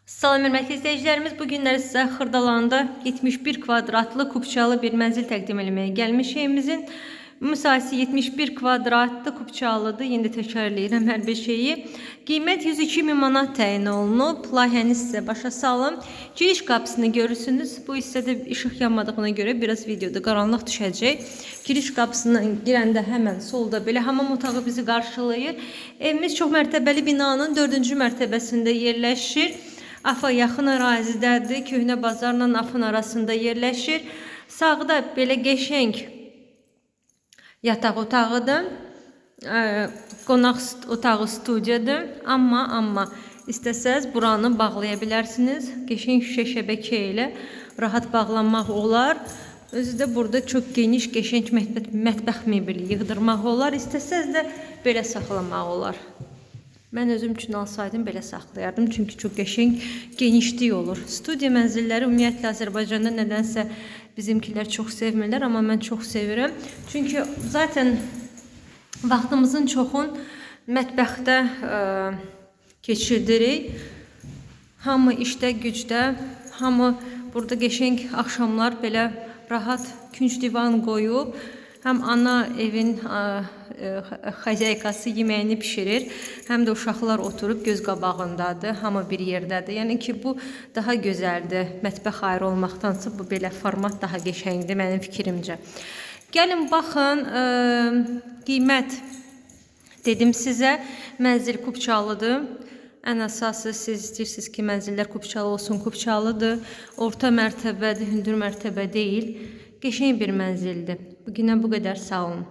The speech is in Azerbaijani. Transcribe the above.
Salam hörmətli izləyicilərimiz, bu günlər sizə Xırdalanda 71 kvadratlı kupçalı bir mənzil təqdim eləməyə gəlmişik. Evimizin müsahisi 71 kvadratlı kupçalıdır. Yenə də təkrar eləyirəm hər bir şeyi. Qiymət 102 min manat təyin olunub. Layihəni sizə başa salım. Giriş qapısını görürsünüz. Bu hissədə işıq yanmadığına görə biraz videoda qaranlıq düşəcək. Giriş qapısından girəndə həmən solda belə hamam otağı bizi qarşılayır. Evimiz çox mərtəbəli binanın 4-cü mərtəbəsində yerləşir. AFA yaxın ərazidədir. Köhnə bazarla AFA arasında yerləşir. Sağda belə qəşəng yataq otağıdır. Qonaq otağı studiyadır. Amma istəsəz buranı bağlaya bilərsiniz. Qəşəng şüşə şəbəkə ilə rahat bağlanmaq olar. Özü də burada çox geniş, qəşəng mətbəx mebeli yığdırmaq olar. İstəsəz də belə saxlamaq olar. Mən özüm üçün alsaydım belə saxlayardım. Çünki çox qəşəng genişlik olur. Studiya mənzilləri ümumiyyətlə Azərbaycanda nədənsə bizimkilər çox sevmirlər, amma mən çox sevirəm. Çünki zaten vaxtımızın çoxun mətbəxdə keçirdirik. Hamı işdə, gücdə, hamı burada qəşəng axşamlar belə rahat künc divan qoyub, həm ana evin xazaykası yeməyini bişirir, həm də uşaqlar oturub göz qabağındadır, hamı bir yerdədir. Yəni ki, bu daha gözəldir. Mətbəx ayrı olmaqdansa bu belə format daha qəşəngdir mənim fikrimcə. Gəlin baxın, qiymət dedim sizə, mənzil kupçalıdır. Ən əsası siz istəyirsiniz ki, mənzillər kupçalı olsun, kupçalıdır. Orta mərtəbədir, hündür mərtəbə deyil. Qəşəng bir mənzildir. Bugünə bu qədər, sağ olun.